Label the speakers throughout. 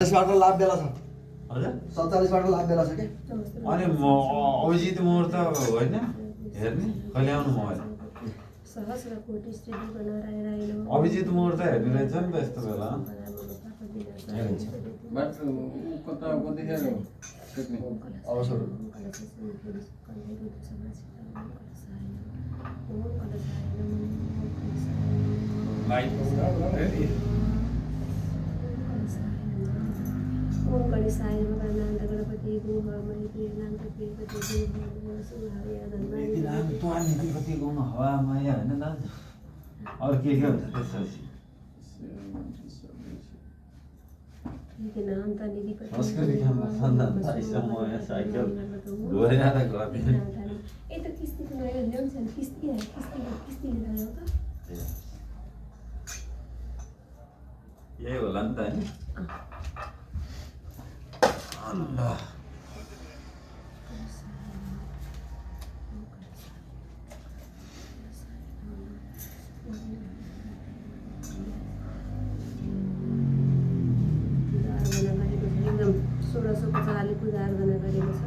Speaker 1: बाट लाभ बेला छ
Speaker 2: हजुर
Speaker 1: 47 बाट लाभ बेला छ के
Speaker 2: अनि अभिजित मुहूर्त होइन हेर्ने कहिले आउनु मोबाइल अभिजित मुहूर्त हेर्ने रहेछ नि त यस्तो बेला
Speaker 1: अवसर
Speaker 3: ओम गणेशाय नमः अनंत गणपति गुरुमय प्रियनाथ प्रियपति गुरुमय सुहाय
Speaker 2: गणपति गुण हवा माया होइन दाजु अरू के हुन्छ त्यसपछि संस्कृति साइकल गएर गर्ने
Speaker 3: यता किस्तीको नयाँ ल्याउँछ नि किस्ती लिएर त
Speaker 2: यही होला नि त होइन Allah.
Speaker 3: पूजा आराधना गरेको छ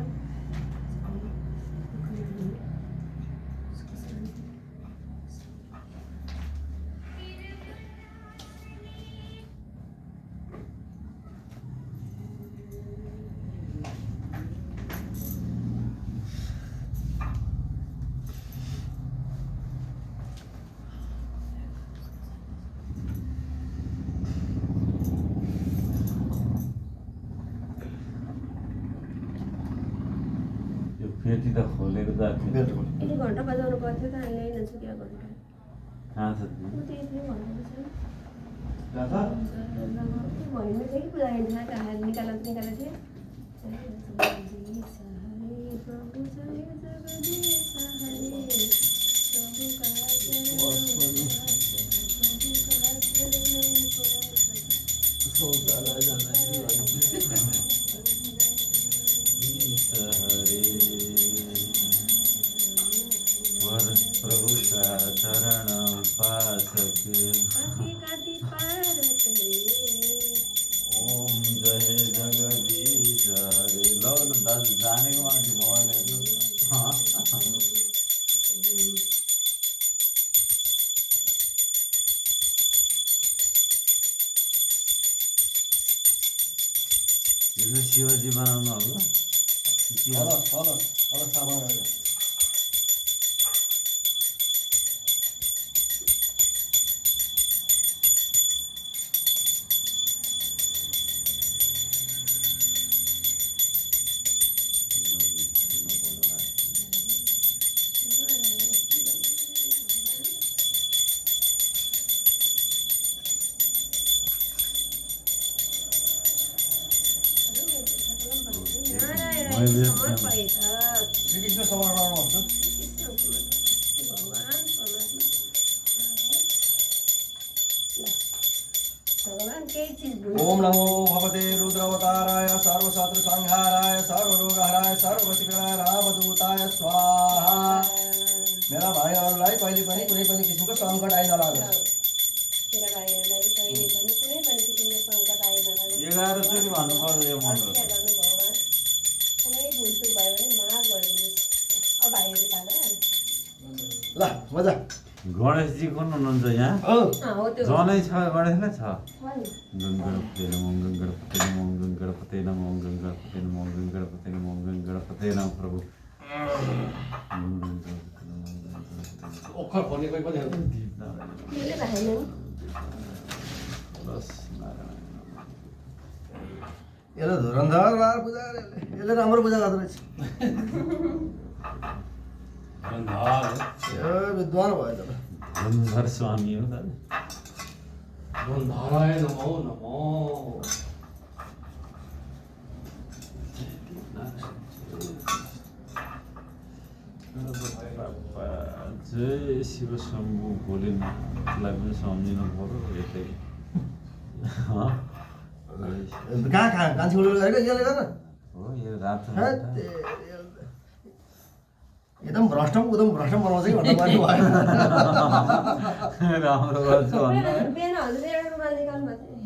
Speaker 2: पेटी त खोलेर जाने
Speaker 3: यति घन्टा बजाउनु पर्थ्यो त हामीले होइन क्या घन्टा
Speaker 2: कहाँ छ
Speaker 3: भन्नु चाहिँ पूजा निकालेको थिएँ
Speaker 2: प्रभु का चरण उपासक ओम जय जगदीश हरे लौ न दाजु जानेको मान्छे मोबाइल हेर्नु यो शिवजी बनाउनु होला
Speaker 1: श्रीकृष्ण समर्पण ओम नमो भगवते रुद्रावताराय सर्वशत्रु संहाराय सर्वरोगहराय सर्ववशीकरणाय रामदूताय स्वाहा मेरा भाइहरूलाई कहिले पनि कुनै पनि किसिमको सङ्कट आइ नलागोस्
Speaker 2: 11 चोटि भन्नु पर्यो यो मन्त्र
Speaker 1: ल मजा
Speaker 2: गणेशजी कुन हुनुहुन्छ यहाँ जनै छ गणेशलाई छ गणपति नमो गणपति नमो गणपति नमो गणपति नमो गणपति नमो गणपति नमो प्रभु
Speaker 1: ओखर भन्ने कोही पनि यसले धुरन्धर लाएर पूजा गरे यसले राम्रो पूजा गर्दो रहेछ विद्वान भयो त
Speaker 2: धुरन्धर स्वामी हो दाजु
Speaker 1: धुरन्धराय नमो नमो
Speaker 2: जय शिव शम्भु भोलेनाथलाई पनि सम्झिनु पर्यो यतै
Speaker 1: कहाँ कान्छी उडो गरेको यसले गर्न
Speaker 2: हो यो रातो
Speaker 1: एकदम भ्रष्टम उदम भ्रष्टम बनाउँछ कि भन्नु पर्ने भयो
Speaker 2: राम्रो गर्छु
Speaker 3: बिहान हजुर एउटा रुमाल निकाल्नु भएको थियो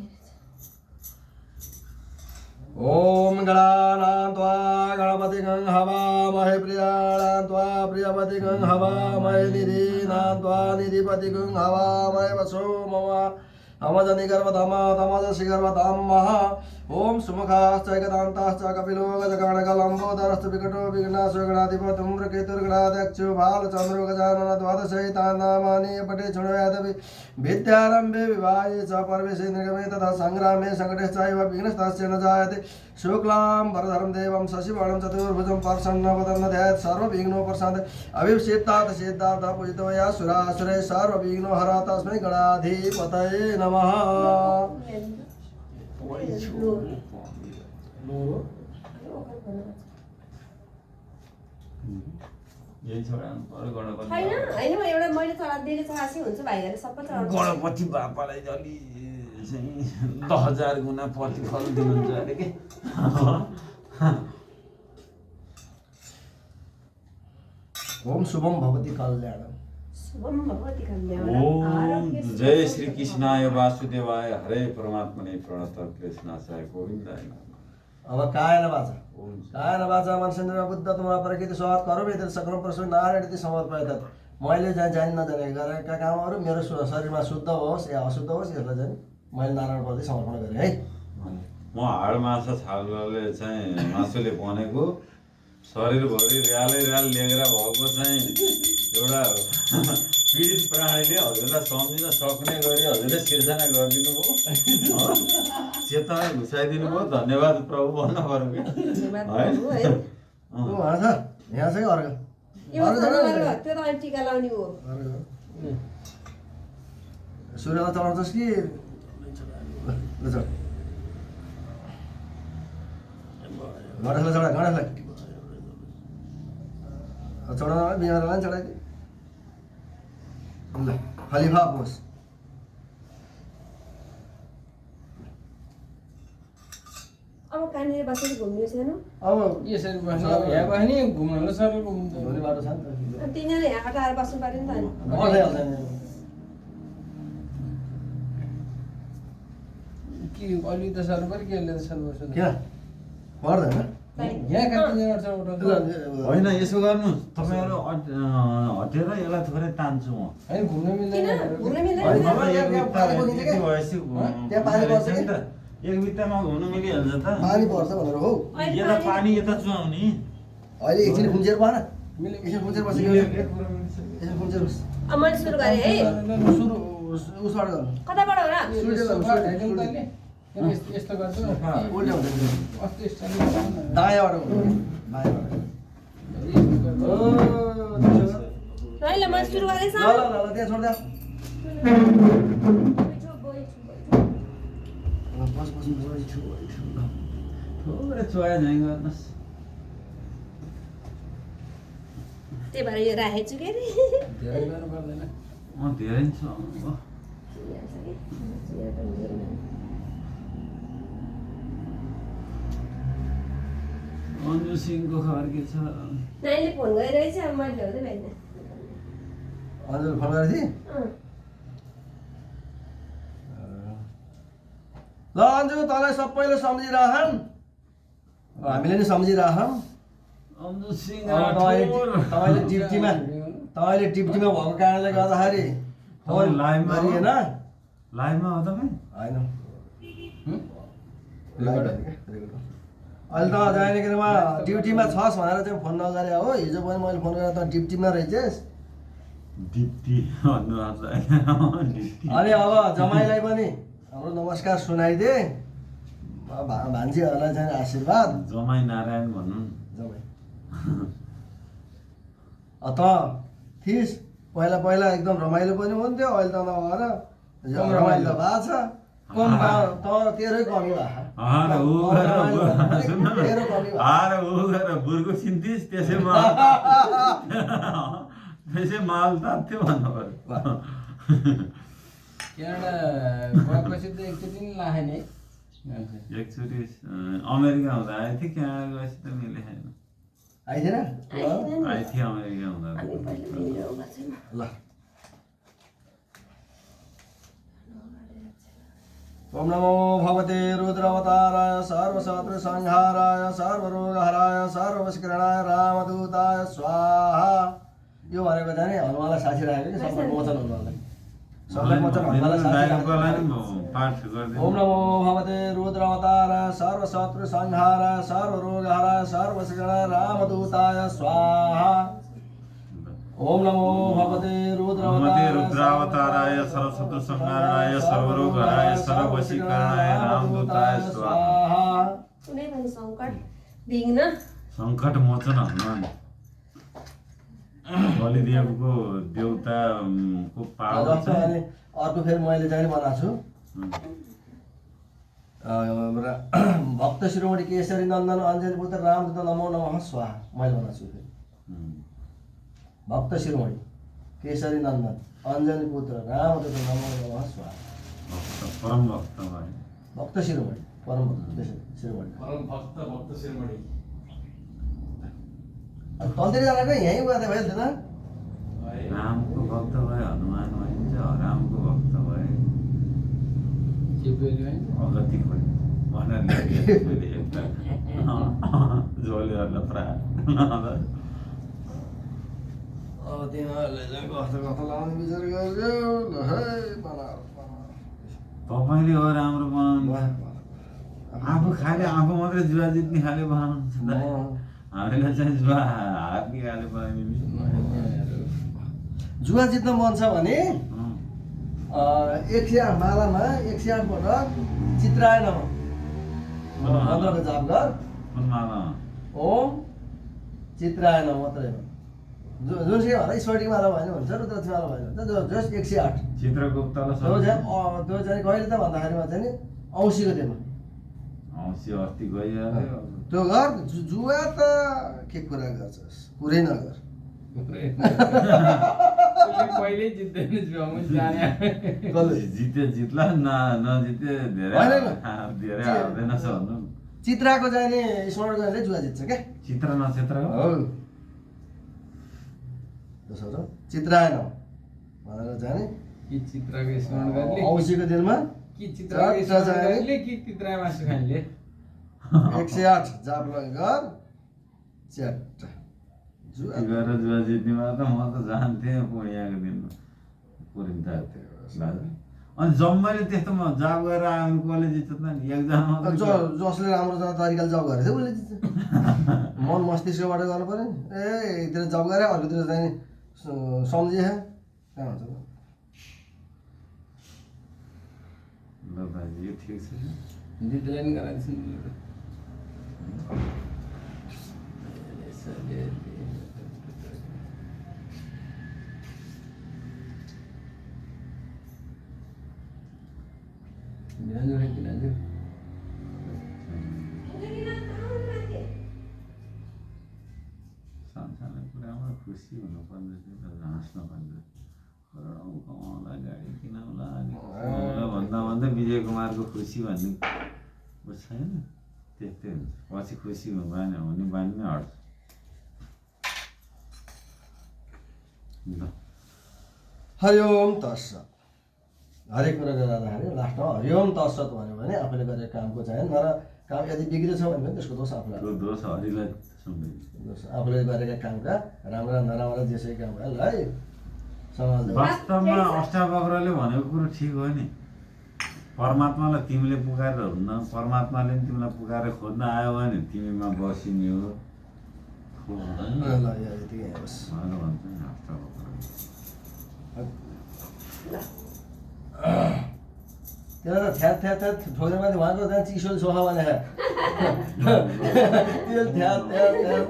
Speaker 1: मङ्गलानां त्वा गणपतिगं हवामहे प्रियाणां त्वा प्रियपतिगं हवामहे निधीनां त्वा निधिपतिगं हवामहे वसो मम अमजनि गर्भधम तमजसि गर्भधाम महा ओम सुमुखाश्च एकदन्ताश्च कपिलो गजगणकलम्बोदरस्तु विकटो विघ्नाशो गणाधिपतिं धूम्रकेतुर्गणाध्यक्षो भालचन्द्रो गजानन द्वादशैतान् नामानि पठे शृणुयादपि विद्यारम्भे विवाहे च परवेशे निर्गमे तथा सङ्ग्रामे सङ्कटेश्चैव विघ्नस्तस्य न जायते शुक्लां वरदरं देवं शशिवर्णं चतुर्भुजं प्रसन्नवदनं ध्यायेत् सर्वविघ्नोपशान्तये अभिषिक्तात् सिद्धार्थः पूजितो या सुरासुरे सर्वविघ्नो हरः तस्मै गणाधिपतये नमः
Speaker 2: गणपति बापालाई अलि चाहिँ 10,000 गुणा प्रतिफल दिनुहुन्छ अरे के
Speaker 1: ओम शुभम भवति कल्याणम
Speaker 2: ओम जय श्री कृष्णाय वासुदेवाय हरे परमात्मने प्रणत कृष्णाय गोविन्दाय नमः।
Speaker 1: अब कायन वाचा मनसेन्द्र बुद्ध तुम्हारा प्रकृति स्वभाव करोमि यदि सकलं प्रश्न नारायण इति समर्पयत मैले जानी नजाने गरेका कामहरू मेरो शरीरमा शुद्ध होस् या अशुद्ध होस् यसलाई चाहिँ मैले नारायणप्रति समर्पण गरेँ है।
Speaker 2: म हाड माछा छालले चाहिँ मासुले बनेको शरीरभरि र्यालै र्याल लिएर भएको चाहिँ एउटा पीडित प्राणीले हजुरलाई सम्झिन सक्ने गरी हजुरले सिर्जना गरिदिनु भयो चेतना घुसाइदिनु भयो धन्यवाद प्रभु भन्नु पर्यो कि है
Speaker 1: यहाँ चाहिँ अर्को सूर्यलाई चढाउँछस् कि गणेशलाई चढा गणेशलाई चढाउन बिहारलाई चढाइदिए ल खलिफा पोस
Speaker 3: अब कहाँनिर बसेर घुम्नु छैन
Speaker 1: अब
Speaker 4: यसरी बस्नु अब यहाँ बस्ने घुम्नु सर घुम्नु
Speaker 1: भोलि बाटो छ नि त
Speaker 3: तिनजना यहाँ हटाएर बस्नु पर्यो नि त अनि
Speaker 4: के अलि त सर पनि के त सर बस्नु
Speaker 1: क्या पर्दैन
Speaker 4: यहाँ कतिजना छ उठाउँछ
Speaker 2: होइन यसो गर्नु तपाईँहरू हटेर यसलाई थोरै तान्छु म
Speaker 4: होइन घुम्नु मिल्दैन
Speaker 3: घुम्न
Speaker 1: होइन,
Speaker 3: मिल्दैन
Speaker 1: बाबा, यहाँ पानी बगिन्छ क्या?
Speaker 2: भएपछि
Speaker 1: त्यहाँ पानी पर्छ कि?
Speaker 2: एक बित्तामा घुम्नु मिलिहाल्छ त
Speaker 1: पानी पर्छ भनेर हो
Speaker 2: यता पानी यता चुहाउने
Speaker 1: अहिले एकछिन खुम्चेर भएन
Speaker 4: मिल्यो।
Speaker 1: एकछिन खुम्चेर बसेको एकछिन खुम्चेर बस
Speaker 3: अब मैले सुरु गरेँ है
Speaker 1: सुरु उसबाट गर्नु
Speaker 3: कताबाट हो र
Speaker 4: यस्तो गर्छु
Speaker 1: उल्टा हुन्छ
Speaker 4: अस्ति यस्तो
Speaker 1: दायाँबाट गर्नु बायाँबाट ओ
Speaker 3: ल मैले सुरु गरेँ
Speaker 1: ल
Speaker 3: सर
Speaker 1: ल ल त्यहाँ छोड्दा बस बस
Speaker 2: थोरै चुहाए झैँ गर्नुहोस्
Speaker 3: त्यही भएर यो राखेको छु के अरे
Speaker 4: धेरै गर्नु पर्दैन
Speaker 2: धेरै छु अन्जु सिंहको खबर के छ
Speaker 3: नानीले फोन गरिरहेछ अब मैले ल्याउँदै भएन
Speaker 1: हजुर फोन गरेको थिएँ ल अन्जु तँलाई सबैले सम्झिरहन् हामीले नि सम्झिरहन्
Speaker 2: अन्जु सिंह
Speaker 1: तपाईँले ड्युटीमा भएको कारणले गर्दाखेरि फोन
Speaker 2: लाइभमा हो?
Speaker 1: गरिएन
Speaker 2: लाइभमा हो तपाईँ
Speaker 1: होइन अहिले त जानेगिरीमा ड्युटीमा छस् भनेर चाहिँ फोन नगरे हो हिजो पनि मैले फोन गरेर त ड्युटीमा रहेछस्
Speaker 2: दिप्ती भन्नुभएको छ दिप्ती
Speaker 1: अनि अब जमाइलाई पनि हाम्रो नमस्कार सुनाइदे भान्जीहरूलाई चाहिँ आशीर्वाद
Speaker 2: जमाई नारायण भन्नु
Speaker 1: जमाइ त थिइस् पहिला पहिला एकदम रमाइलो पनि हुन्थ्यो अहिले त नभएर रमाइलो त भएको छ तेरै कमी
Speaker 2: भएको बुर्को चिन्थिस् त्यसै माल तात्थ्यो भन्नु पर्यो
Speaker 4: क्यानाडा गएपछि त एकचोटि नि लाखे नि
Speaker 2: एकचोटि अमेरिका हुँदा आएको थिएँ क्यानाडा गएपछि त मिले छैन
Speaker 1: आइदिएन
Speaker 2: आइथिएँ अमेरिका हुँदा
Speaker 1: ल ओम नमो भगवते रुद्रावताराय सर्वशत्रु संहाराय सर्वरोगहराय सर्ववशीकरणाय रामदूताय स्वाहा। यो भनेको चाहिँ हनुमानलाई साक्षी राखेको कि सङ्कट मोचन हनुमानलाई सङ्कट मोचन हनुमानलाई साक्षी राखेको। ओम नमो भगवते रुद्रावताराय सर्वशत्रु संहाराय सर्वरोगहराय सर्ववशीकरणाय रामदूताय स्वाहा। ओम नमो भगवते
Speaker 2: रुद्रावताराय सरस्वती संहाराय सर्वरोगहराय सर्ववशीकरणाय रामदूताय स्वाहा।
Speaker 3: कुनै पनि सङ्कट विघ्न
Speaker 2: सङ्कट मोचन हनुमान बलिदेवको देउताको पावर
Speaker 1: अनि अर्को फेरि मैले चाहिँ बनाएको छु भक्त शिरोमणि केशरी नन्दन अञ्जली पुत्र रामदूत नमो नमः स्वाहा मैले बनाएको छु फेरि भक्त शिरोमणि केशरी नन्दन अञ्जनी पुत्र रामदूत नमो नमः स्वाहा।
Speaker 2: परम भक्त
Speaker 1: भक्त शिरोमणि परम भक्त शिरोमणि
Speaker 4: भक्त शिरोमणि
Speaker 1: तन्तिर जाँदाको यहीँ गएको भयो नि
Speaker 2: रामको भक्त भए हनुमान भइन्छ रामको भक्त भए अगति खोइ भनेर झोलेहरूलाई प्राय
Speaker 1: अब तिमीहरूले चाहिँ कस्तो कस्तो लाउने विचार गर्यो ल है
Speaker 2: तपाईँले हो राम्रो बनाउनु आफू खाले आफू मात्रै जुवा जित्ने खाले बनाउनु हामीलाई चाहिँ जुवा हार्ने खाले बनाइदिने
Speaker 1: जुवा जित्न मन छ भने 108 मालामा 108 पटक चित्रायनमा मन्त्रको जाप गर। ओम चित्रायन मात्रै हो जुन चाहिँ होला स्फटिक माला भएन भन्छ रुद्राक्ष माला भएन भन्छ जस्ट 108
Speaker 2: चित्रगुप्त
Speaker 1: त्यो चाहिँ कहिले त भन्दाखेरिमा चाहिँ नि औँसीको दिनमा
Speaker 2: औँसी अस्ति गइहाल्यो
Speaker 1: त्यो गर जुवा त के कुरा गर्छस् पुरै नगर
Speaker 4: पहिल्यै जित्दैन
Speaker 2: जिते जित्ला नजिते धेरै आउँदैन भन्नु
Speaker 1: चित्राको चाहिँ नि स्मरण गर्नेले जुवा जित्छ क्या
Speaker 2: चित्र नक्षत्र हो
Speaker 1: त्यसो र चित्रायन भनेर चाहिँ नि
Speaker 4: कि चित्रको स्मरण गर्ने
Speaker 1: औँसीको दिनमा
Speaker 4: कि चित्रको स्मरण गर्ने कि चित्रा मासु खाने
Speaker 1: 108 जाप गर च्याट
Speaker 2: जुवा जित्नेमा त म त जान्थेँ पूर्णियाको दिनमा पुरिन्था अनि जम्मैले त्यस्तोमा जाप गरेर आयो कसले जित्छ त नि एकजना
Speaker 1: जसले राम्रो तरिकाले जब गरेको थियो उसले जित्छ मन मस्तिष्कबाट गर्नु पऱ्यो नि एकतिर जब गरे अर्कोतिर चाहिँ सम्झिए कहाँ हुन्छ
Speaker 2: ल दाजु यो ठिक छ
Speaker 4: डिजाइन गराइदिन्छु
Speaker 2: सानसानो कुरामा खुसी हुनुपर्ने हाँस्न पर्ने कमाउला गाडी किनाउला भन्दा भन्दै विजय कुमारको खुसी भन्ने छैन त्यस्तै हुन्छ पछि खुसी भएन भने बानी नै हट्छ
Speaker 1: हरिओम तत्सत हरेक कुरा जाँदाखेरि लास्टमा हरिओम तत्सत भन्यो भने आफूले गरेको कामको चाहिँ नर काम यदि बिग्रेछ भने पनि त्यसको दोष आफूलाई
Speaker 2: दोष हरिलाई
Speaker 1: आफूले गरेका कामका राम्रा नराम्रा जेसै काम भयो है समाज
Speaker 2: वास्तवमा अष्टावक्रले भनेको कुरो ठिक हो नि परमात्मालाई तिमीले पुकारेर हुन्न परमात्माले पनि तिमीलाई पुकारेर खोज्न आयो भने तिमीमा बसिने हो
Speaker 1: त्यसलाई त थ्यात थ्यात थ्यात ठोकेर माथि उहाँको त्यहाँ चिसोले सोखा भने त्यो थ्यात थ्यात थ्यात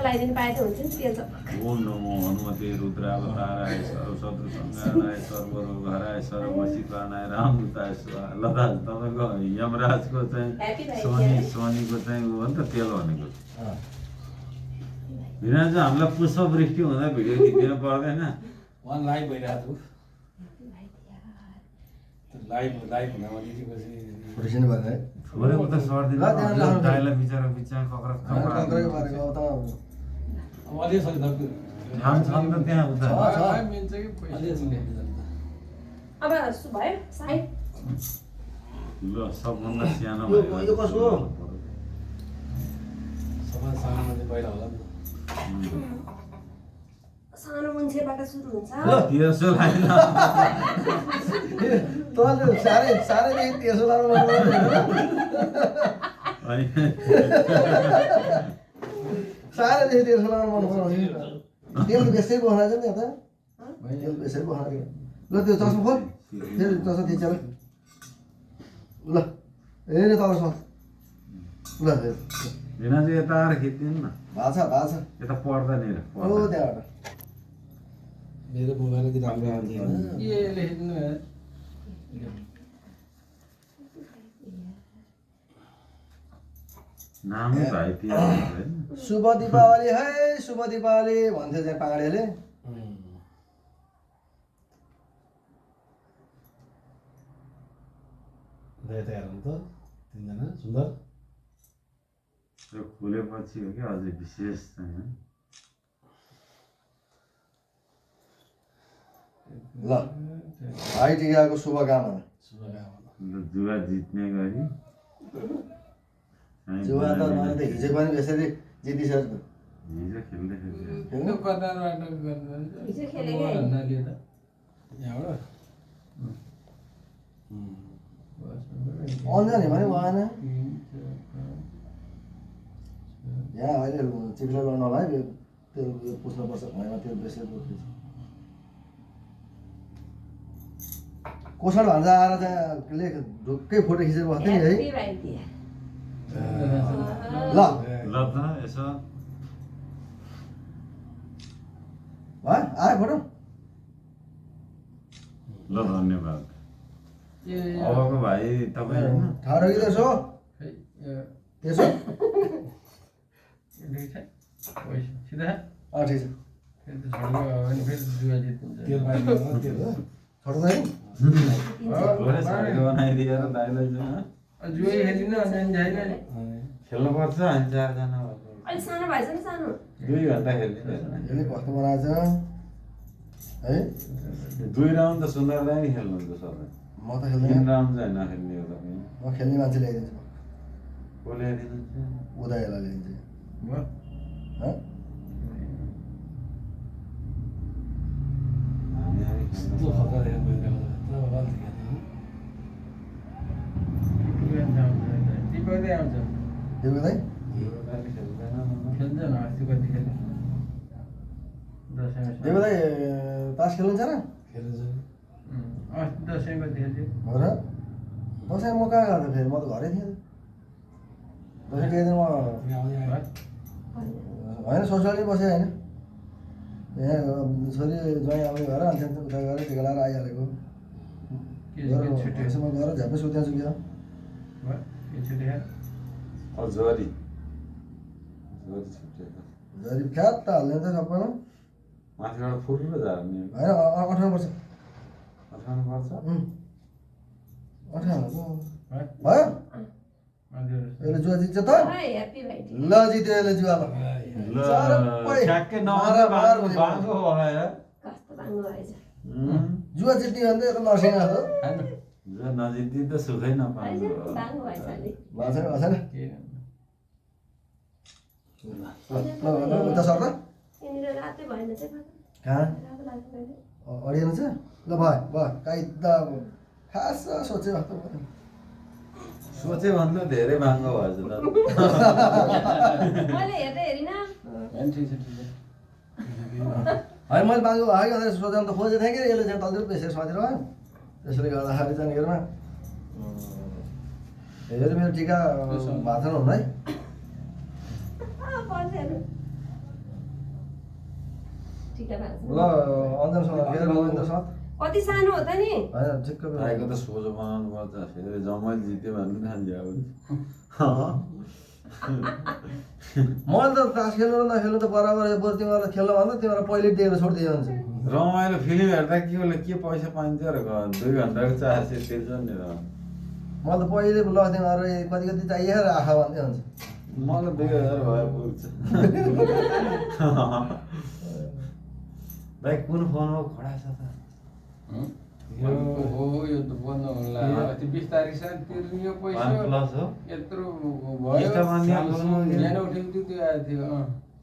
Speaker 3: लगाइदिनु पाए त हुन्छ नि तेल त
Speaker 2: ओम नमो हनुमते रुद्रावताराय सर्वशत्रु संहाराय सर्वरोगहराय सर्ववशीकरणाय रामदूताय स्वाहा। ल दाजु तपाईँको यमराजको चाहिँ शनिको चाहिँ हो नि त तेल भनेको विराज हामीलाई पुष्पवृष्टि हुँदा भिडियो खिचिदिनु पर्दैन
Speaker 4: लाइभ भइरहेको
Speaker 1: फुटिसिनु भएन है
Speaker 2: छोडेको त सर्दिन
Speaker 1: ल, त्यहाँ लानु त।
Speaker 2: गाईलाई बिचरा बिचमा कक्रा
Speaker 1: कक्रै मारेको अब त
Speaker 2: ठाउँ छ नि त त्यहाँ उता
Speaker 1: छ।
Speaker 4: मिल्छ कि पैसा
Speaker 3: अब भयो साइड
Speaker 2: ल सबभन्दा सानो
Speaker 1: यो-
Speaker 2: भयो।
Speaker 1: यो कसको हो?
Speaker 3: सानो मान्छेबाट सुरु हुन्छ
Speaker 2: तेर्सो लाइन
Speaker 1: तँले साह्रैदेखि त्यसो लानु मन पर्दैन। साह्रैदेखि त्यसो लानु मन पर्दैन। तेल बेसै बस्न नि यता तेल बेसै बस्न ल त्यो चस्मा खोल फेरि चस्मा थिचेर ल हेरे तल छ ल हेर
Speaker 2: हिँड चाहिँ यता आएर खिच्दिनु न
Speaker 1: भएको छ
Speaker 2: यता पर्दैन
Speaker 1: ओ त्यहाँबाट
Speaker 5: मेरो मोबाइल दिन राम्रो आउँदैन
Speaker 4: के लेख्नु है
Speaker 2: नामै भाइ तिहार होइन
Speaker 1: शुभ दीपावली है शुभ दीपावली भन्थ्यो त्यहाँ पाहाडेले
Speaker 5: तयार हुनु त तिनजना सुन्दर
Speaker 2: यो खुलेपछि हो कि अझै विशेष चाहिँ
Speaker 1: ल भाइ टिकाको शुभकामना
Speaker 5: शुभकामना
Speaker 2: जुवा जित्ने गरी
Speaker 1: जुवा त मैले त हिजो पनि यसरी जितिसक्यो
Speaker 2: हिजो खेल्दै खेल्दै
Speaker 4: त्यो कर्नरबाट गर्नु
Speaker 3: हिजो खेलेकै होइन।
Speaker 4: भन्नाले त
Speaker 5: यहाँबाट
Speaker 1: अन्जाने भने भएन यहाँ अहिले चिक्लो नलाइ त्यो पुस्नुपर्छ होइन त्यो बेसी कोसड भन्छ आएर चाहिँ लेख ढुक्कै फोटो खिचेर बस्थ्यो नि है
Speaker 3: Happy birthday.
Speaker 1: ल
Speaker 2: ल त यसो
Speaker 1: भयो आयो फोटो
Speaker 2: ल धन्यवाद
Speaker 4: ए
Speaker 2: अबको भाइ तपाईँ होइन
Speaker 1: ठाडो कि त्यसो
Speaker 4: खै यो
Speaker 1: त्यसो
Speaker 4: सिधा
Speaker 1: ठिक छ
Speaker 4: फेरि त छोड्यो भने फेरि जुवा जित्नुहुन्छ
Speaker 5: तेल पाइदिनु तेल
Speaker 1: छोटो चाहिँ
Speaker 2: थोरै छाडेको बनाइदिएर दाइलाई चाहिँ
Speaker 4: जुवै खेलिन अनि छैन नि
Speaker 2: खेल्नुपर्छ हामी चारजना
Speaker 3: अलिक सानो भएछ नि सानो
Speaker 2: 2 घन्टा खेल्ने
Speaker 1: यसले कस्तो बनाएछ है
Speaker 2: 2 राउन्ड त सुन्दरलाई नि खेल्नुहुन्छ सबै
Speaker 1: म त
Speaker 2: 3
Speaker 1: खेल्दैन
Speaker 2: राउन्ड चाहिँ नखेल्ने हो तपाईँ
Speaker 1: म खेल्ने मान्छे ल्याइदिन्छु
Speaker 2: को ल्याइदिनुहुन्छ
Speaker 1: उदयलाई ल्याइदिन्छु
Speaker 4: भयो
Speaker 1: हँ
Speaker 2: हामी
Speaker 5: यस्तो खतरा देखेर गइरहेको छ मोबाइल देखेको
Speaker 4: दिपकै आउँछ
Speaker 1: देऊ दाइ
Speaker 2: खेल्दैन
Speaker 4: खेल्छ न अस्ति कति खेल्यो दसैँमा
Speaker 1: देऊ दाइ तास खेल्नुहुन्छ र
Speaker 5: खेलेर
Speaker 4: अस्ति दसैँ कति खेल्थ्यो
Speaker 1: हो र दसैँ म कहाँ गएको फेरि म त घरै थिएँ दसैँ केही दिन म होइन सोसियली बसेँ होइन यहाँ छोरी ज्वाइँ आउने भएर अनि त्यहाँ उता गएर टिका लगाएर आइहालेको
Speaker 4: छुट्यो
Speaker 1: यसो म गएर झ्याप्पै सुत्या छु क्या
Speaker 4: भयो के छुट्यो
Speaker 2: जरी छुट्टिएको
Speaker 1: जरि फ्याट हाल्ने त सबैमा
Speaker 2: माथिबाट फुर्र झार्ने
Speaker 1: होइन 18 वर्ष
Speaker 2: 18 पर्छ
Speaker 1: 18
Speaker 4: भयो
Speaker 1: भयो
Speaker 4: मान्छेहरू
Speaker 1: यसले जुवा जित्छ त
Speaker 3: ह्याप्पी बर्थडे
Speaker 1: ल जित्यो यसले जुवा त
Speaker 2: ल
Speaker 1: सबै
Speaker 2: ठ्याक्कै
Speaker 1: मारा मार
Speaker 2: नआउँदा
Speaker 1: भने
Speaker 2: बाँको भएर
Speaker 3: कस्तो बाङ्गो रहेछ
Speaker 1: जुवा जित्ने भने त नर्सिङ जस्तो
Speaker 4: खानु
Speaker 2: जो नजित्दी त सुखै नपाएको
Speaker 3: रहेछ बाङ्गो भएछ अलिक
Speaker 1: भएको छैन
Speaker 4: के
Speaker 1: ल उता सर त
Speaker 3: यहाँनिर रातै भएन चाहिँ
Speaker 1: कहाँ
Speaker 3: रातो लाग्यो मैले
Speaker 1: अडिएन छ ल भयो भयो काहीँ त खास सोचे जस्तो भयो
Speaker 2: सोचे भन्दा धेरै बाङ्गो भएछ त
Speaker 3: मैले हेर्दै हेरिनँ
Speaker 4: ठिक छ ठिक छ
Speaker 1: होइन मैले बाङ्गो भयो कि भनेर सोचेर त खोजेको थिएँ कि यसले चाहिँ तल्तिर बेसेर सोचेर भयो त्यसले गर्दाखेरि चाहिँ हेरमा हेर मेरो टिका भएको छैन हुनु है
Speaker 3: बर्थडेहरू टिका भएको
Speaker 1: ल अन्जनसँग फेरि महेन्द्रसँग
Speaker 3: कति सानो हो त नि
Speaker 1: होइन ठिक्क
Speaker 2: आएको त सोझो बनाउनु पर्छ फेरि जमाइ जित्यो भने पनि खान्छ
Speaker 1: मैले त तास खेल्नु र नखेल्नु त बराबर बरु तिमीहरूलाई खेल्नु भन्दा तिमीहरूलाई पहिले दिएर छोडिदियो भने
Speaker 2: रमाइलो फिल्म हेर्दा के होला के पैसा पाइन्छ र 2 घन्टाको 400 तिर्छ नि र
Speaker 1: म त पहिले लग्थेँ अरे कति कति चाहियो र आँखा भन्दै हुन्छ
Speaker 2: मलाई 2000 भए पुग्छ भाइ कुन फोन हो खडा छ त
Speaker 4: यो हो यो त बन्द होला त्यो 20 तारिखसम्म तिर्नियो पैसा
Speaker 2: OnePlus हो
Speaker 4: यत्रो
Speaker 2: यस्तो
Speaker 4: भयो
Speaker 2: भन्ने फोन हो
Speaker 4: बिहान उठेको थियो त्यो आएको थियो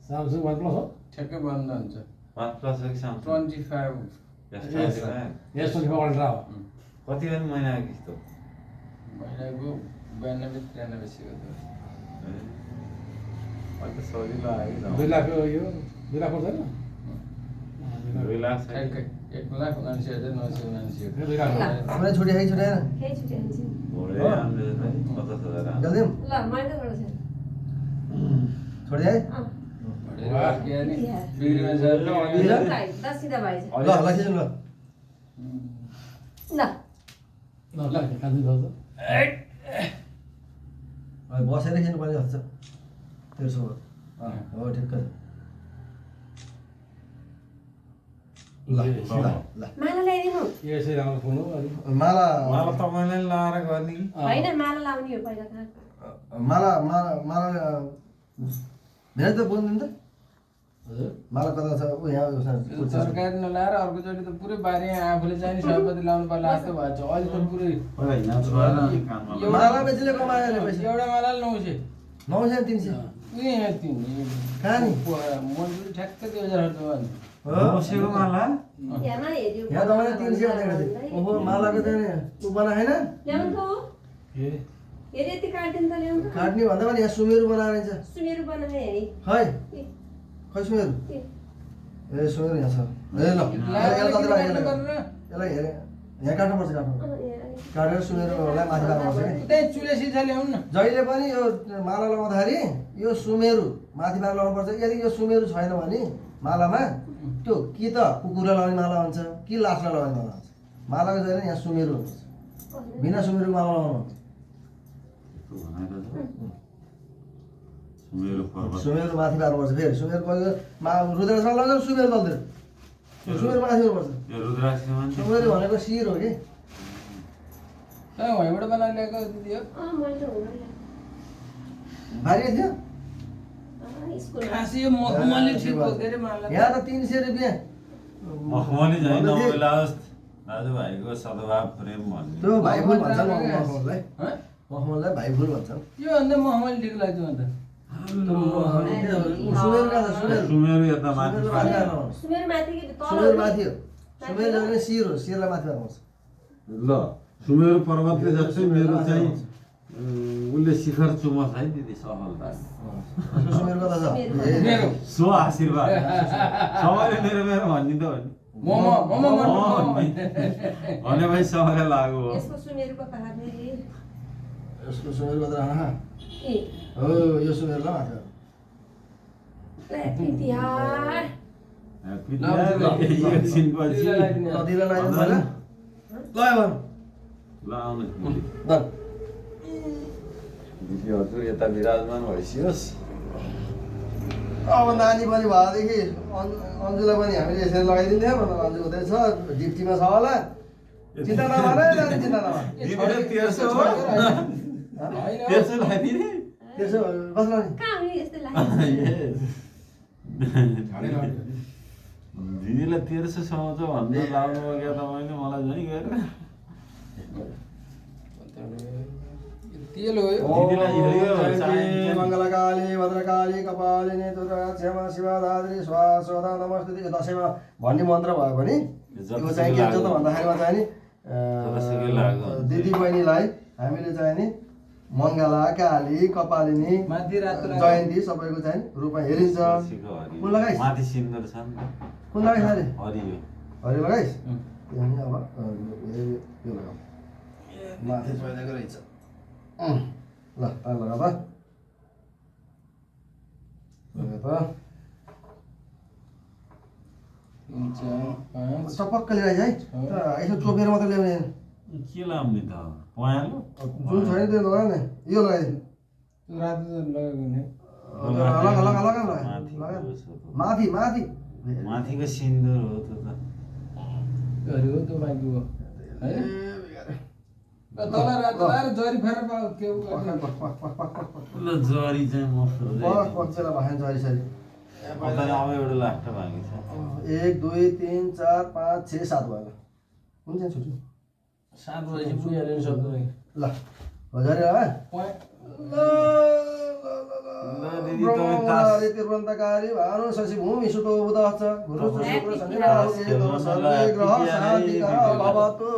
Speaker 5: Samsung OnePlus हो
Speaker 4: ठ्याक्कै बन्द हुन्छ
Speaker 2: OnePlus हो कि Samsung
Speaker 4: 25
Speaker 5: S25 Ultra हो
Speaker 2: कति बेला महिना किस्तो
Speaker 4: महिनाको 92-93 सिको थियो
Speaker 2: अहिले त सजिलो आयो
Speaker 5: 2 लाख यो 2 लाख पर्दैन
Speaker 2: 2 लाख
Speaker 4: ठ्याक्कै 1,79,979
Speaker 5: 2 लाख
Speaker 1: कुनै छुट्टी है छुट्याएन
Speaker 3: केही छुट्टी हाल्छ
Speaker 2: भोलि आउँदै 50,000 आउँछ
Speaker 1: जल्दी
Speaker 3: ल मैले त गर्छ
Speaker 1: छोडी है
Speaker 4: बिग्रिमा छ
Speaker 3: दस सिधा भएछ
Speaker 1: ल ल खिच्नु ल
Speaker 3: ल
Speaker 5: ल ल कान्दै जाऊ
Speaker 1: बसेर खिच्नु पर्ने जस्तो छ तेर्सो हो ठिक्क छ ल ल ल
Speaker 3: माला ल्याइदिनु
Speaker 5: यो यसै राम्रो फोन हो अनि
Speaker 1: माला
Speaker 2: मलाई तपाईँले लाएर गर्ने कि
Speaker 3: होइन माला लाउने हो पहिला त
Speaker 1: माला माला माला मेरो त बोल्नु त
Speaker 5: हजुर
Speaker 1: माला कता छ ऊ यहाँ
Speaker 4: सरकारी नलाएर अर्कोचोटि त पुरै बारे आफूले चाहिँ सभापति लाउनु पर्ला जस्तो भएको छ अहिले त पुरै
Speaker 2: पहिला यहाँ छोएर कानमा
Speaker 1: माला बेचले कमायो नि पैसा
Speaker 4: एउटा माला 900
Speaker 1: 900 300
Speaker 4: उयो यहाँ तिन
Speaker 1: कहाँ नि
Speaker 4: मजदुरी ठ्याक्कै 2000 हो
Speaker 2: बसेको माला
Speaker 3: यहाँ हेऱ्यो
Speaker 1: यहाँ तपाईँले 300 दिएको थियो ओहो मालाको चाहिँ ऊ बनाएन
Speaker 3: ल्याउनु त हो
Speaker 5: ए
Speaker 3: हेरि यति काटिदिनु त ल्याउनु त
Speaker 1: काट्ने भन्दा पनि यहाँ सुमेरु बनाएर
Speaker 3: सुमेरु बनाए हेरि
Speaker 1: खै
Speaker 3: ए,
Speaker 1: खै सुमेरु
Speaker 3: ए,
Speaker 1: ए सुमेरु यहाँ छ ए ल यसलाई कति लाग्यो यसलाई हेरे यहाँ काट्नुपर्छ
Speaker 3: अँ, यहाँ।
Speaker 1: काटेर सुमेरुलाई माथि पार्नुपर्छ कि
Speaker 4: त्यही चुले सिसा ल्याउनु न
Speaker 1: जहिले पनि यो माला लगाउँदाखेरि यो सुमेरु माथि पार लगाउनुपर्छ यदि यो सुमेरु छैन भने मालामा त्यो कि त कुकुरलाई लगाउने माला हुन्छ कि लासलाई लगाउने माला हुन्छ मालाको जहिले यहाँ सुमेरु हुन्छ बिना सुमेरु माला लगाउनु
Speaker 2: सुमेरु पर्वत
Speaker 1: सुमेरु माथि पार्नुपर्छ फेरि सुमेरु कहिले रुद्राक्षमा लगाउँछ सुमेरु बल्दैन सुमेरु माथि पर्छ
Speaker 2: यो रुद्राक्षमा नि
Speaker 1: सुमेरु भनेको शिर हो कि
Speaker 4: त्यहाँ वहीँबाट बनाएर ल्याएको दिदी हो
Speaker 3: अँ, मैले त हुँदैन
Speaker 1: भारी थियो
Speaker 3: अँ, स्कुलमा
Speaker 4: खासै यो मखमली ठिक हो के अरे माला
Speaker 1: यहाँ त 300 रुपियाँ
Speaker 2: मखमली झैँ
Speaker 1: भन्दै थिएँ।
Speaker 2: नमिलाओस् दाजुभाइको सद्भाव प्रेम भन्ने
Speaker 1: त्यो भाइफुल भन्छ मखमललाई
Speaker 4: हँ?
Speaker 1: मखमललाई भाइफुल भन्छ
Speaker 4: यो भन्दा मखमली ठिक लाग्छ म त
Speaker 1: सुमेरु कहाँ छ सुमेरु
Speaker 2: सुमेरु यता माथि
Speaker 1: सुमेरु माथि पार्नुपर्छ
Speaker 3: सुमेरु माथि कि तल
Speaker 1: सुमेरु माथि हो सुमेरु भने शिर हो शिरलाई माथि पार्नुपर्छ
Speaker 2: ल सुमेरु पर्वतले जस्तै मेरो चाहिँ उसले शिखर चुमस है दिदी सफलता
Speaker 1: उसको सुमेरु कता छ
Speaker 4: मेरो
Speaker 2: सो आशीर्वाद सबैले मेरो मेरो भन्ने त हो नि
Speaker 4: मोमो मोमो
Speaker 2: भनेपछि सबैलाई लागु हो
Speaker 3: यसको सुमेरुको कहाँ फेरि
Speaker 1: यसको सुमेरु कता आहा
Speaker 3: ए
Speaker 1: हो यो सुमेरुलाई माथि
Speaker 3: ल्यापी तिहार
Speaker 2: एकछिनपछि
Speaker 1: नदीलाई लगाइदिनु पहिला ल भन
Speaker 2: ल आउनु
Speaker 1: ल
Speaker 2: दिदी हजुर यता विराजमान भइसियोस्
Speaker 1: अब नानी पनि भएदेखि अन्जुलाई पनि हामीले यसरी लगाइदिन्थ्यौँ अन्जु हुँदैछ डिप्टीमा छ होला चिन्ता नभन है नानी चिन्ता नभन
Speaker 2: दिदीले तेर्सो हो
Speaker 4: होइन
Speaker 2: तेर्सो लगाइदिने
Speaker 1: त्यसो कसलाई
Speaker 3: कहाँ हुने यस्तो लाग्यो
Speaker 2: दिदीलाई तेर्सो समाउँछ भन्दा लाउनु हो क्या तपाईँले मलाई झै गएर
Speaker 4: तेल हो यो
Speaker 2: दिदीलाई यो चाहिन्छ।
Speaker 1: मङ्गलकाली भद्रकाली कपालिनी दुर्गा क्षमा शिवा धात्री स्वाहा नमस्ते दसैँमा भन्ने मन्त्र भयो भने यो चाहिँ के हुन्छ त भन्दाखेरिमा चाहिँ नि
Speaker 2: जतिसुकै लाग्यो।
Speaker 1: दिदी बहिनीलाई हामीले चाहिँ नि मङ्गला काली कपालिनी
Speaker 4: माथि रातो लाग्यो।
Speaker 1: जयन्ती सबैको चाहिँ रूपमा हेरिन्छ कुन लगाइस्
Speaker 2: माथि सिन्दुर छ नि त
Speaker 1: कुन लगाइस् अरे
Speaker 2: हरियो
Speaker 1: हरि लगाइस् अनि अब यो लगाऊ माथि पहिलाको रहेछ ल लगा त टपक्क ल्याइज है यसो चोपेर मात्रै ल्याउने
Speaker 2: के लाउने त पहेँलो
Speaker 1: जुन छैन त्यो लगा नि यो लगाइदिनु
Speaker 4: रातो लगाएको नि
Speaker 1: लगा लगा लगा लगा लगा माथि माथि
Speaker 2: माथिको सिन्दुर हो त्यो त
Speaker 4: गऱ्यो त्यो बाँकी हो है तल रात जरी फेर के
Speaker 2: ल जरी चाहिँ मस्तो
Speaker 1: बेला भएन जरी सरी
Speaker 2: अब एउटा लास्ट बाँकी छ
Speaker 1: 1 2 3 4 5 6 7 भयो कुन चाहिँ छुट्यो
Speaker 4: 7 बजे पुगिहाल्यो नि सक्दो
Speaker 1: ल हजारे है तिरुवन्तकारी भानु शशि भूमि सुतो बुधश्च गुरु शुक्र शनि राहु केतु सर्वे ग्रह शान्तिकरः भवतु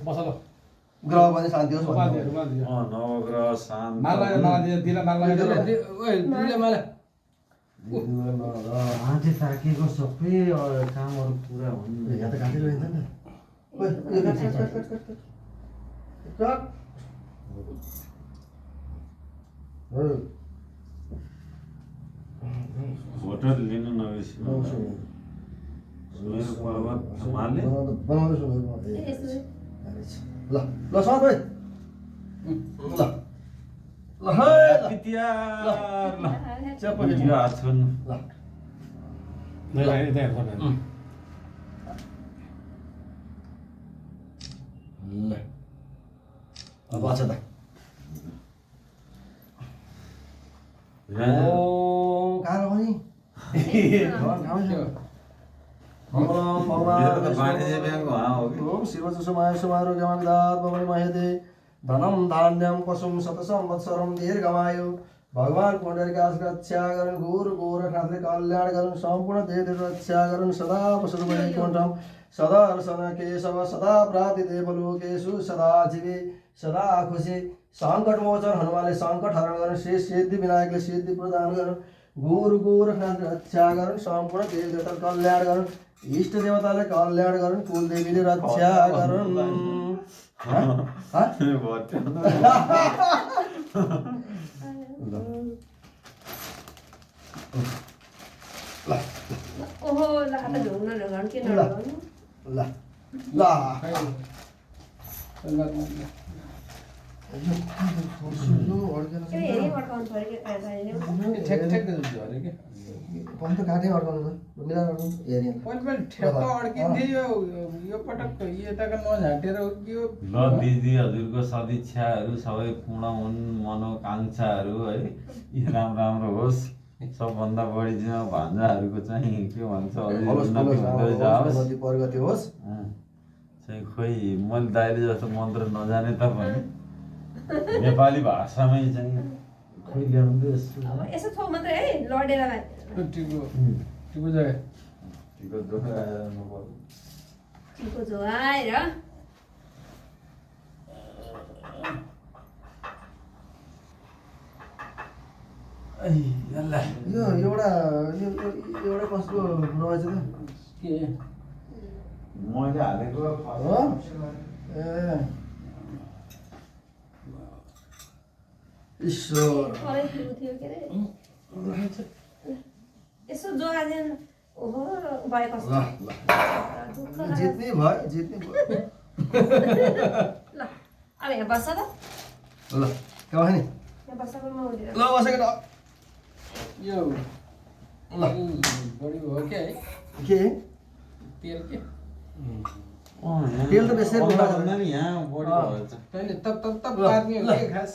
Speaker 4: बसल
Speaker 1: ग्रह भने शान्ति होस् भन्नु
Speaker 2: नवग्रह शान्त
Speaker 4: माला दिला माला ओए दिले माला
Speaker 2: आँटे ताकेको सबै कामहरू पुरा हुनु
Speaker 1: यहाँ त काटेर हिँड्छ नि ओए कट
Speaker 2: फोटो लिनु नबिर्सिनु मेरो पर्वत हिमालय
Speaker 1: बनाउँदैछु ल ल सर भाइ ल ल
Speaker 2: ह्याप्पी तिहार ल
Speaker 1: च्याप्पो
Speaker 2: यो हात छोड्नु
Speaker 1: ल ल अब अच्छा त कहाँ पनि ओम शिवसुमाय सुमारोग्यमाविदात् भवनि महेते धनम धान्यम पशुम शतसं वत्सरम दीर्घमायु भगवान पुण्डरीकास रक्षा गरन गुरु गोरखनाथले कल्याण गरन सम्पूर्ण देव रक्षा गरन सदा पशु वैकुण्ठम सदा रसन केशव सदा प्राप्ति देवलोकेषु सदा जीवे सदा खुशी संकट मोचन हनुमानले संकट हरण गरन श्री सिद्धि विनायकले सिद्धि प्रदान गरन गुरु गोरखनाथ रक्षा गरन सम्पूर्ण देव देवता कल्याण गरन इष्ट देवताले कल्याण गरन कुल देवीले रक्षा गरन
Speaker 3: ओहो ल आता झुङ्न लगाउनु के नलगाउनु
Speaker 1: ल ल
Speaker 3: हेरि अड्काउनु पऱ्यो कि
Speaker 4: ठेक ठेक झरे के
Speaker 1: पनि त काटै अड्काउनु त मिलाएर अड्काउनु हेरि
Speaker 4: पनि ठेक्क अड्किन्थ्यो यो पटक यताको नझाँटेर उक्कियो
Speaker 2: ल दिदी हजुरको सदिच्छाहरू सबै पूर्ण हुन् मनोकाङ्क्षाहरू है यी राम्रो होस् सबभन्दा बढी चाहिँ भान्जाहरूको चाहिँ के भन्छ उन्नति हुँदै जाओस्
Speaker 1: प्रगति होस्
Speaker 2: चाहिँ खोइ मैले दाइले जस्तो मन्त्र नजाने तापनि नेपाली भाषामै चाहिँ खोइ ल्याउँदै
Speaker 3: अब यसो थो मात्रै है लडेर
Speaker 4: टिको जग्गा
Speaker 2: टिको दोहोऱ्याउनु पर्यो
Speaker 3: टिको झोआएर
Speaker 1: यो एउटा कसको रहेछ त
Speaker 4: के
Speaker 2: मैले हालेको
Speaker 1: हो ए ईश्वर
Speaker 3: परै थियो के अरे यसो जोगा चाहिँ ओहो भयो कस्तो दुःख लाग्यो।
Speaker 1: जित्ने भयो जित्ने भयो
Speaker 3: ल अब यहाँ बस्छ त
Speaker 1: ल कहाँ नि
Speaker 3: यहाँ बस्छ म उठेर
Speaker 1: ल बसेको त
Speaker 4: यो
Speaker 1: ल
Speaker 4: बढी हो क्या है
Speaker 1: के
Speaker 4: तेल के
Speaker 1: तेल त बेसी
Speaker 2: भन्दा नि यहाँ बढी भएछ
Speaker 4: तैँले तप तप तप पार्ने हो कि खास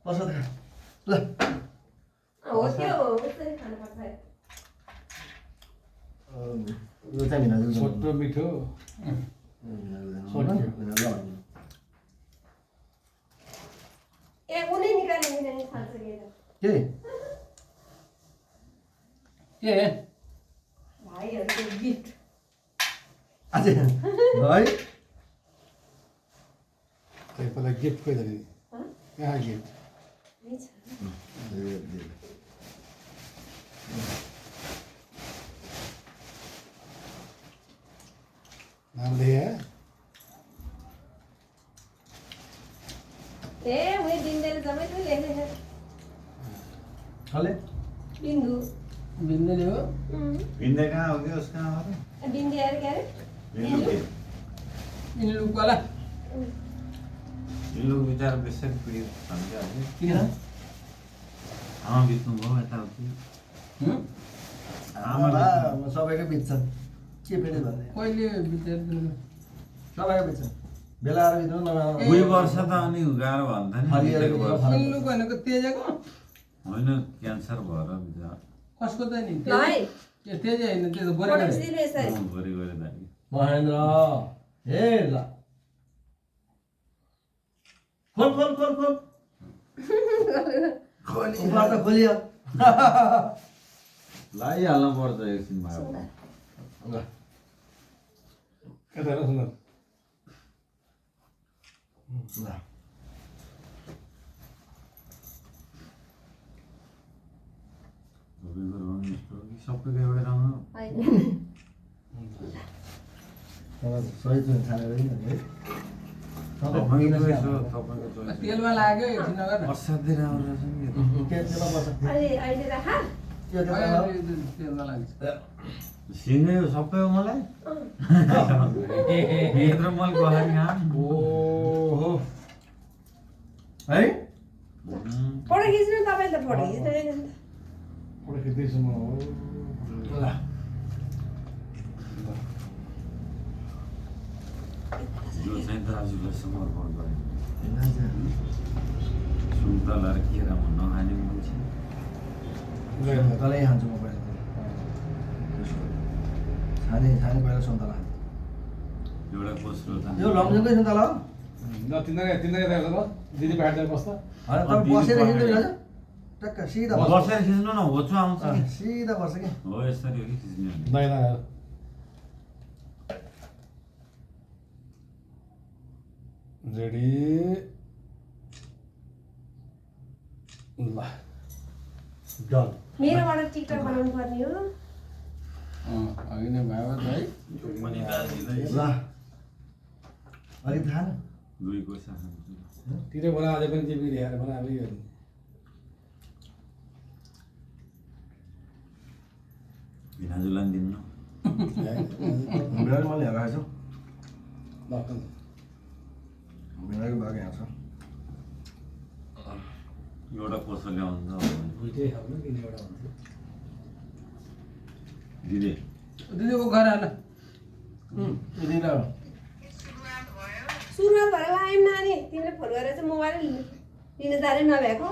Speaker 1: बस त ल
Speaker 3: हो त्यो हो त्यसरी खानुपर्छ है।
Speaker 1: यो चाहिँ भिनाजु
Speaker 4: छोटो मिठो
Speaker 3: ए उनी निकाल्ने नि खान्छ
Speaker 1: के
Speaker 4: के
Speaker 3: भाइहरूको गिफ्ट
Speaker 1: अझै है
Speaker 5: पहिला गिफ्ट कोही दिने कहाँ गिफ्ट नाम लेखे
Speaker 3: ए उही बिन्देले जम्मै त्यो लेखेछ
Speaker 1: हले
Speaker 3: बिन्दु
Speaker 4: बिन्देले हो
Speaker 2: भिन्दै कहाँ हो कि उस कहाँ हो र
Speaker 3: बिन्दु अरे के अरे
Speaker 2: भिन्नु के
Speaker 4: इन्लुकवाला
Speaker 2: यो लोग विचार बेसक पीडित छन् क्या
Speaker 4: किन
Speaker 2: आमा बित्नु भयो यताउति
Speaker 1: सबैको बित्छन् के फेरि भन्ने
Speaker 4: कहिले बितेर
Speaker 1: सबैको बित्छन् बेला आएर बित्नु नभए
Speaker 2: 2 वर्ष त अनि गाह्रो भन्दा नि
Speaker 1: हरियाको
Speaker 2: बितेको वर्ष।
Speaker 4: सुन्नु भनेको तेजेको
Speaker 2: होइन क्यान्सर भएर बिचरा
Speaker 4: कसको त नि
Speaker 3: ल है
Speaker 4: त्यो तेजे होइन त्यो त
Speaker 3: फोटो
Speaker 4: गोरे
Speaker 3: खिचिदिनु यसरी
Speaker 2: भरि गरे दाइ
Speaker 1: महेन्द्र हे ल खोल खोल खोल खोल उपहार त खोलियो
Speaker 2: लगाइहाल्नु पर्छ एकछिन भयो
Speaker 1: ल
Speaker 5: कता र सुन्दर
Speaker 1: ल
Speaker 2: सबैको रङ यस्तो कि सबैको एउटै रङ हो
Speaker 3: होइन
Speaker 1: सही चाहिँ खानेर नि है
Speaker 2: तपाईँको यसो तपाईँको choice
Speaker 4: तेलमा लाग्यो एकछिन नगर न।
Speaker 2: असाध्यै राम्रो रहेछ नि यो त।
Speaker 1: त्यसमा बस्छ
Speaker 3: अहिले राख
Speaker 1: त्यो त्यसमा
Speaker 4: अहिले तेलमा लाग्छ
Speaker 2: सिँगै हो सबै हो मलाई भित्र मैले गहरी खाम
Speaker 1: ओहो है
Speaker 3: फोटो खिच्नु तपाईँले त फोटो खिच्दैन नि त
Speaker 5: फोटो खिच्दैछु म हो
Speaker 1: ल
Speaker 2: यो चाहिँ दाजुलाई समर्पण गरेँ सुन्तला र केरा नखाने मान्छे
Speaker 1: तलै खान्छु म पहिला छाने छाने पहिला सुन्तला खान्छु
Speaker 2: एउटा कोस्रो त
Speaker 1: यो लम्जुङकै सुन्तला हो
Speaker 5: ल तिनीहरू त ल दिदी बाहिर जाएर बस्दा
Speaker 1: होइन तपाईँ बसेर हिँड्नु नि हजुर टक्क सिधा बस्छ
Speaker 2: बसेर खिच्नु न होचो आउँछ कि
Speaker 1: सिधा बस्छ कि
Speaker 2: हो यसरी हो कि खिच्ने हो नि।
Speaker 5: नयाँ रेडी ल
Speaker 1: डन
Speaker 3: मेरोबाट टिकटक बनाउनु पर्ने हो
Speaker 4: अघि नै भयो त है
Speaker 2: यो पनि दाजुलाई
Speaker 1: ल अलिक थाहा न
Speaker 2: दुई कोसा खान्छु
Speaker 5: तिरो बना अझै पनि टिभी हेरेर बना अब यो
Speaker 2: भिनाजुलाई पनि दिनु
Speaker 1: मेरो मैले हेरेको छु
Speaker 5: ल
Speaker 1: मेरो भाग यहाँ छ
Speaker 2: एउटा कोसो ल्याउँछ
Speaker 5: दुइटै खानु किन एउटा हुन्छ
Speaker 2: दिदी
Speaker 4: दिदीको घर हाल
Speaker 1: दिदी
Speaker 3: सुरुवात भएर आयौँ नानी तिमीले फोन गरेर चाहिँ मोबाइल लिन जाने नभएको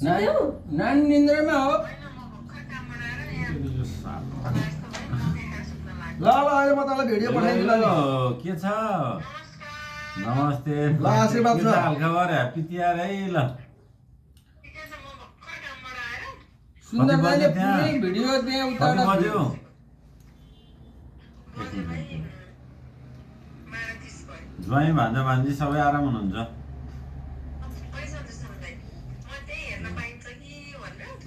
Speaker 3: सुन्यौ
Speaker 4: नानी निन्द्रामा हो
Speaker 2: यो सानो
Speaker 1: ल अहिले म तँलाई भिडियो पठाइदिन्छु ल नि।
Speaker 2: यो के छ नमस्ते
Speaker 1: ल, आशीर्वाद
Speaker 2: के
Speaker 1: छ।
Speaker 2: हालखबर ह्याप्पी तिहार है ल
Speaker 4: सुन्दर
Speaker 2: कति
Speaker 4: दाइले
Speaker 2: बज्यो त्यहाँ?
Speaker 4: पुरै भिडियो त्यहाँ
Speaker 2: कति
Speaker 4: उता
Speaker 2: बज्यो ज्वाइँ भान्जा भान्जी सबै आराम हुनुहुन्छ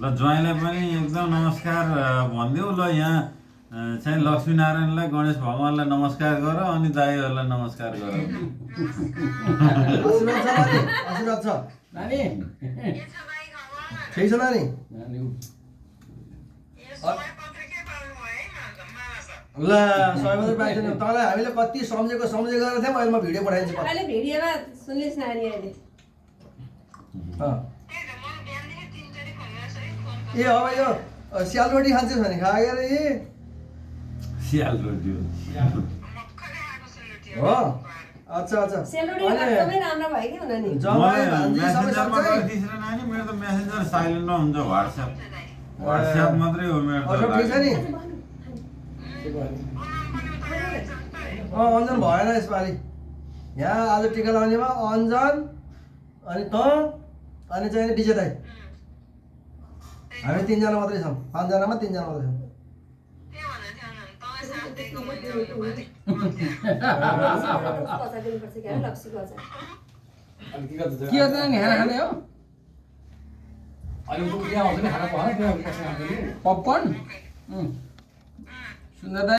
Speaker 2: ल ज्वाइँलाई पनि एकदम नमस्कार भनिदेऊ ल यहाँ चाहिँ लक्ष्मीनारायणलाई गणेश भगवान्लाई नमस्कार गर अनि दाईहरूलाई नमस्कार गर
Speaker 1: आशीर्वाद छ नानी आशीर्वाद छ
Speaker 4: नानी
Speaker 1: ठिक छ नानी
Speaker 4: नानी
Speaker 1: ल सबैभन्दा पाइन्छ नि तँलाई हामीले कति सम्झेको गरेर थियौँ अहिले म भिडियो पठाइदिन्छु
Speaker 3: अहिले भिडियोमा सुन्लिस् नानी अहिले
Speaker 1: अँ। ए अब यो स्यालरोटी खान्छस् भने खायो अरे यी
Speaker 2: सियाल रोटी हो
Speaker 1: हो अच्छा अच्छा
Speaker 3: सेलरोटी
Speaker 1: अनि
Speaker 3: एकदमै राम्रो भयो कि हुन नि
Speaker 1: जमाई भान्जी सबै
Speaker 2: मेसेन्जरमा
Speaker 1: सक्छ है?
Speaker 2: गरिदिएछ नानी मेरो त मेसेन्जर साइलेन्टमा हुन्छ वाट्सएप मात्रै हो मेरो
Speaker 1: अरू ठिक छ नि अञ्जन भएन यसपालि यहाँ आज टिका लगाउनेमा अञ्जन अनि त अनि चाहिँ नि विजय दाई हामी तिनजना मात्रै छौँ 5 जनामा 3 जना मात्रै छौँ
Speaker 3: दिनुपर्छ क्या लक्ष्मीको अचार
Speaker 5: अनि के गर्छ
Speaker 4: के त यहाँ खाने हो
Speaker 5: अनि उ यहाँ आउँछ नि खाना पाउँछ त्यहाँ कसरी खान्छ नि
Speaker 4: पपकर्न सुन्दर दाइ